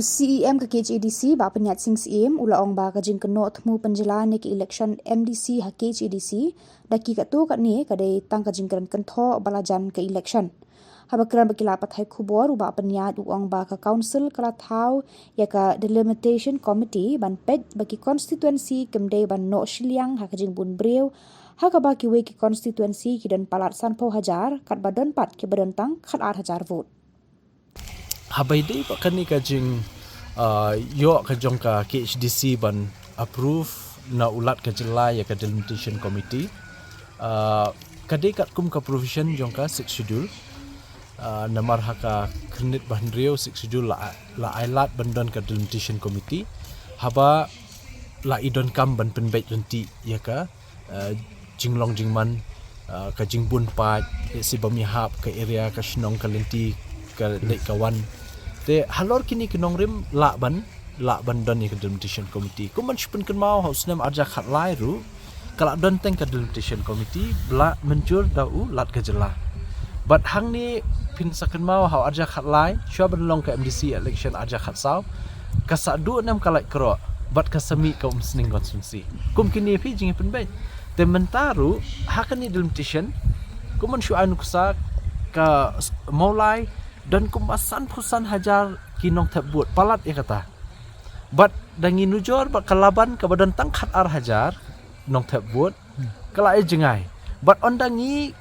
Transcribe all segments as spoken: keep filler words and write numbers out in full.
CEM ka KHADC, Bah Pyniaid Singh Syiem, u la ong ba ka jingkynnoh thmu pynjlan ïa ka election MDC ha KHADC da ki katto katne ka dei tang ka jingkren kynthoh ba la jan ka election. Haba kren bad ki lad pathai khubor, u Bah Pyniaid u ong ba ka council ka la thaw ïa ka delimitation committee ban peit ba ki constituency kim dei ban noh shiliang ha ka jingbun briew, ha kaba kiwei ki constituency ki don palat sanphew hajar, katba don pat kiba don tang khatar hajar vote. Haba ïadei bad kane ka jing, uh, ïoh ka jong ka KHADC ban approve na u Lat ka jylla ïa ka delimitation committee, uh, ka dei katkum ka provision jong ka Sixth Schedule. Uh, namar ha ka khyrnit ba hynriew Sixth Schedule la, la ai lad ban don ka delimitation committee, haba la i donkam ban pynbeit lynti ïa ka, uh, jinglong jingman, uh, ka jingbun paid, eh, si bym ïahap, ka area, ka shnong, ka lynti, ka leit ka wan. Te halor kine ki nongrim lah ban, lah ban don ïa ka delimitation committee. Kum ban shu pynkynmaw, ha u snem arhajar khatlai ruh ka la don teng ka delimitation committee ba la mynjur da u Lat ka jylla. Bad hangne phin sa kynmaw, ha u arhajar khatlai, shuwa ban long ka MDC election arhajar khatsaw, ka Sahduh Namkalaid Kroh bad ka Samih ka Umsning constituency. Kum kine phi jingpynbeit. Te mynta ruh ha kane delimitation, kum ban shu ai nuksa, ka s-, Mawlai don kumba sanphew san hajar ki nongthep vote, palat ïa kata. Bad da ngi nujor bad ka Laban kaba don tang khatar hajar nongthep vote, ka la ai jngai. Bad ynda ngi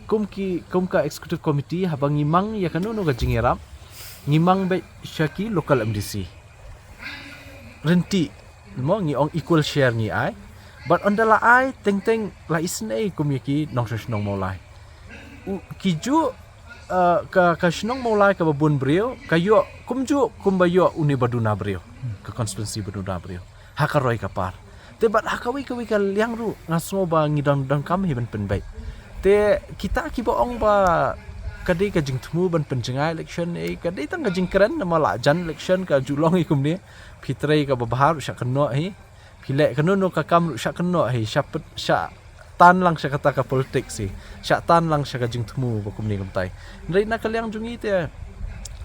kum ki, kum ka executive committee, haba ngi mang ïa kano kano ka jingïarap, ngi mang beit sha ki local MDC. Rynti, mo, ngi ong equal share ngi ai. Bad ynda la ai, teng teng la isynei kum ïa ki nongshong shnong Mawlai. U, ki ju, uh, ka, ka shnong Mawlai kaba bun briew, ka ïoh kumjuh kumba ïoh une ba duna briew, ka constituency ba duna briew, ha ka roi ka par. Te bad ha kawei kawei ka liang ruh nga sngew ba ngi don, donkam hi ban pynbeit. Te kita kiba ong ba ka dei ka jingthmu ban pynjngai election, eh, ka dei tang ka jingkren, namar la jan election ka ju long hi kumne. Phi trei kaba bha ruh shah kynnoh hi. Phi leh kano kano ka kam ruh shah kynnoh hi, shah pet, shah tan lang sha kata ka politics hi, shah tan lang sha ka jingthmu ba kumne kumtai. Hynrei na ka liang jong ngi te,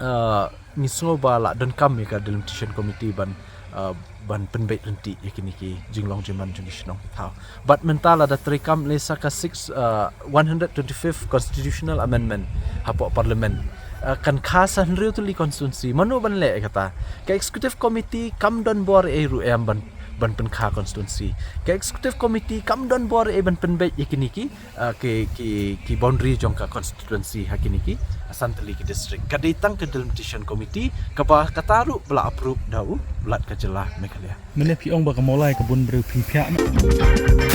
uh, ngi sngew ba la donkam ïa ka delimitation committee ban, uh, ban pynbeit lynti ïa kine ki jinglong jingman jong ki shnong ki thaw. Bad mynta lada treikam lei sa ka six, uh, one hundred twenty-fifth constitutional amendment hapoh parliament, uh, kan kha sa hynriew tylli constituency. Mano ban leh ïa kata? Ka executive committee kam don bor ei ruh em ban, ban pynkha constituency. Ka executive committee kam don bor ei ban pynbeit ïa kine ki, uh, ki, ki, ki boundary jong ka constituency ha kine ki, uh, san tylli ki district. Ka dei tang ka delimitation committee kaba kata ruh ba la approve da u Lat ka jylla Meghalaya. Mynne phi ong ba ka Mawlai ka bun briew, phi phiah ma?